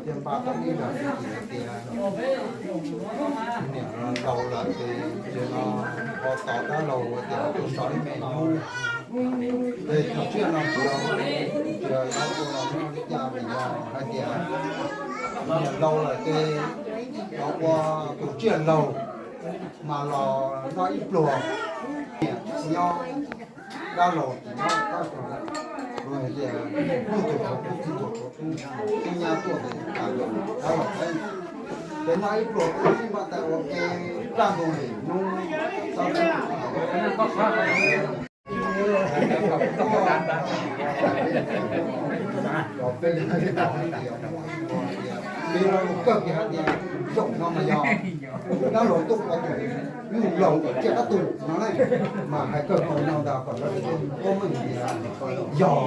Thiaj npaj tau ib zag hais tias niam laus lawm ces tsis no ho tos dab laug tias tuaj so ib me nyuam. Ces tus tsiaj no tsis, tsis yog ua li cas vim yog hais tias niam laus lawm ces los ua tus tsiaj laug mas los noj ib pluag. Niam nyob, dab laug tsis nyob, tab sis luag hais tias kuj tus tub txij tus tub, tub nyab tuaj ces dab laug peb ces noj ib pluag, peb sib npaj tais ua ke, kaj ntug lwm hnub txog peb los lus kawg kiag hais tias zaum no mas yog dab laug tuaj ua tus yug laug tsiaj qab tu no ne, mas hais kawg kiag no ntag kom lawv thiaj paub meej tias yog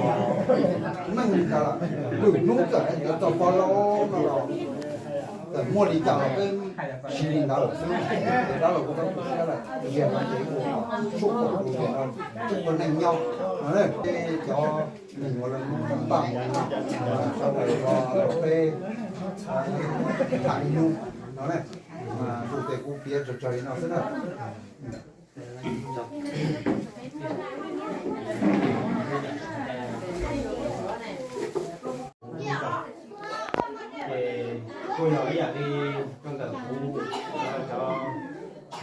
meej li ntawd lawm. Lwm hnub txawm hais tias txog pog laus no los txawm muaj li cas los peb siv li ntawd lawm xwb. Ces dab laug kuj tau tu siab lawm, ntiag no ces ua kom suab kom tus ntiag no tseem ua neej nyob no. Ces cov neeg uas lawv npaj mus no, sawv daws los peb tham ib hnub no ne, mas tus tes kuv piav tsawg tsawg li no xwb na. Ces kuj yog ib yam li rau ntawm kuv, cov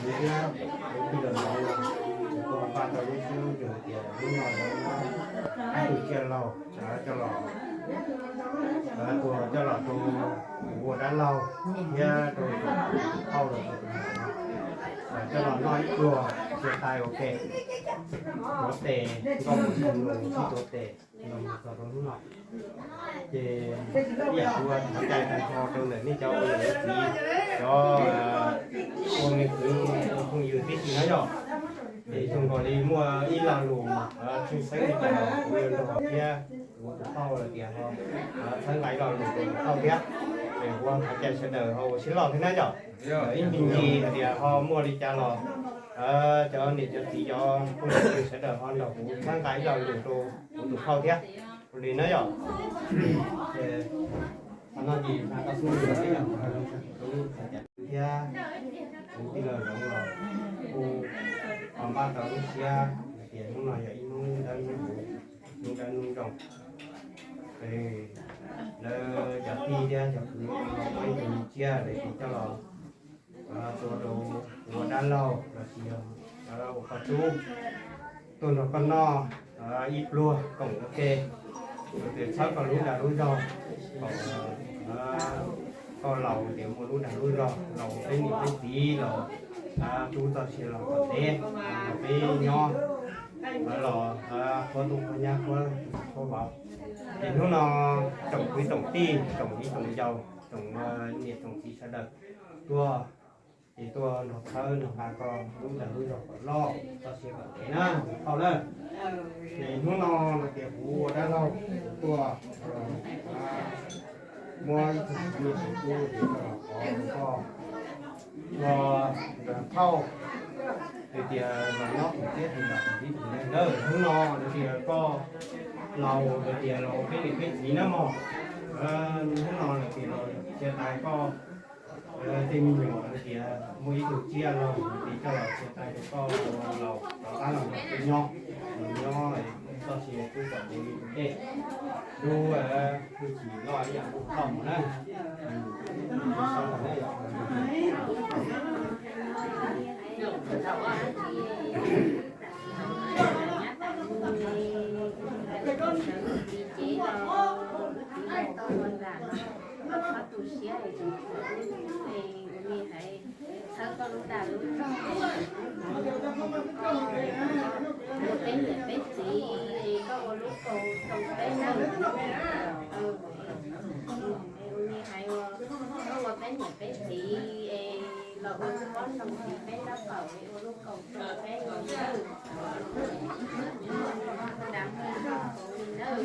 kuv thiab kuv kwv yog ntawd, kuv ho npaj tau lub siab lub ntsws hais tias hnub no yuav muab ib tug tsiaj laug coj los, tua coj los rau kuv ua dab laug thiab rau tus phauj los tus no, coj los noj ib pluag, cia tais ua ke, tuav tes, nkauj mus mus sib tuav tes los mus txog rau hnub no. Ces ib yam kuv thov cai tag nrho rau ntawm nej cov ua niam ua txiv, cov ua me kwv ua phooj ywg tib si na yom. Ces zoo nkaus li muaj ib lo lus tshwj xeeb li cas los kuv yuav nrog thiab kuv tus phauj lawm tias ho txhawb nqa ib lo lus rau tus phauj thiab. Ces kuv thov cai sawv daws ho ua siab loj thiab na yom. Ib me ntsis hais tias ho muaj li cas los cov niam cov txiv cov phooj ywg sawv daws ho nrog kuv txhawb nqa ib lo lus rau kuv tus phauj thiab. Ua li na yom. Ces qhov no ces koj xub thiab kuv tij laug Zoov los kuj ho npaj tau lub siab hais tias hnub no yog ib hnub dawb hnub huv, hnub dawb hnub zoo. Lawv cov tij thiab cov kwv los muab ib tug me tsiaj lawv coj los tua rau ua dab laug los sis yog ua koj tub tuaj nrog koj noj ib pluag koom ua ke, tias txhawb koj lub dag lub zog, kom koj laus tias muaj lub dag lub zog los ua peb niam peb txiv los tub txoj sia los kom ntev, los peb nyob los qhuab tub qhuab nyab qhuab vauv. Ces hnub no tsoom kwv tsoom tij, tsoom viv tsoom ncaus, tsoom niam tsoom txiv sawv daws tuaj, ces tuaj nrog txhawb nrog nqa koj lub dag lub zog kom loj, txoj sia kom ntev na tus phauj na. Ces hnub no no ces kuv ua dab laug tuaj muab ib tug me tub ces koj los qhov koj ua phauj, hais tias los nyob tus txiab tus nram tus tib tus neeg na. Hnub no hais tias koj laus hais tias los peb niam peb txiv na mog. Hnub no hais tias los cia tais koj Tej me nyuam hais tias muaj ib tug tsiaj los tiv coj los txiav taws rau koj los rov qab los nrog kuv nyob, los nyob txoj sia tub kom tus dej, lub hwj chim loj ib yam lub toj mus na. Ob tug siab es tseem ua li hais txhawb koj lub dag lub zog, ua peb niam peb txiv, koj ua lub kaus rau peb nawb. Ua li hais koj ua peb niam peb txiv es los ua lub pob rau txiv peb tab tom ua lub kaus rau peb nawb. Dag li nawb.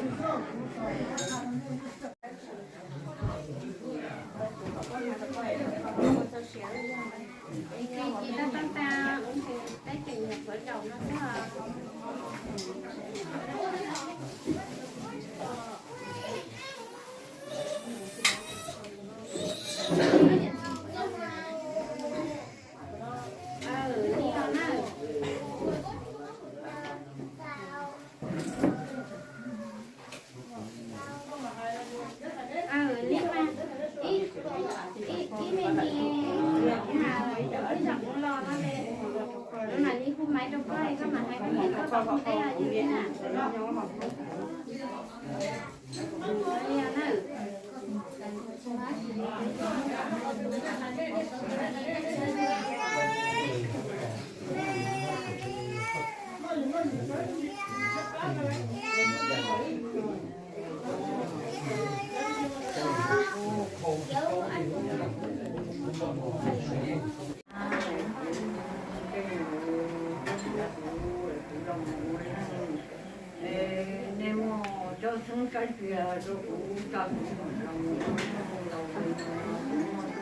Ib me ntsis, ib zaug kuv los no, lub no li hu maiv rau koj, koj mam hais koj niam koj txiv ua ntej os. Nej muaj tsob xeeb tsob cia rau kuv tso, kuv muaj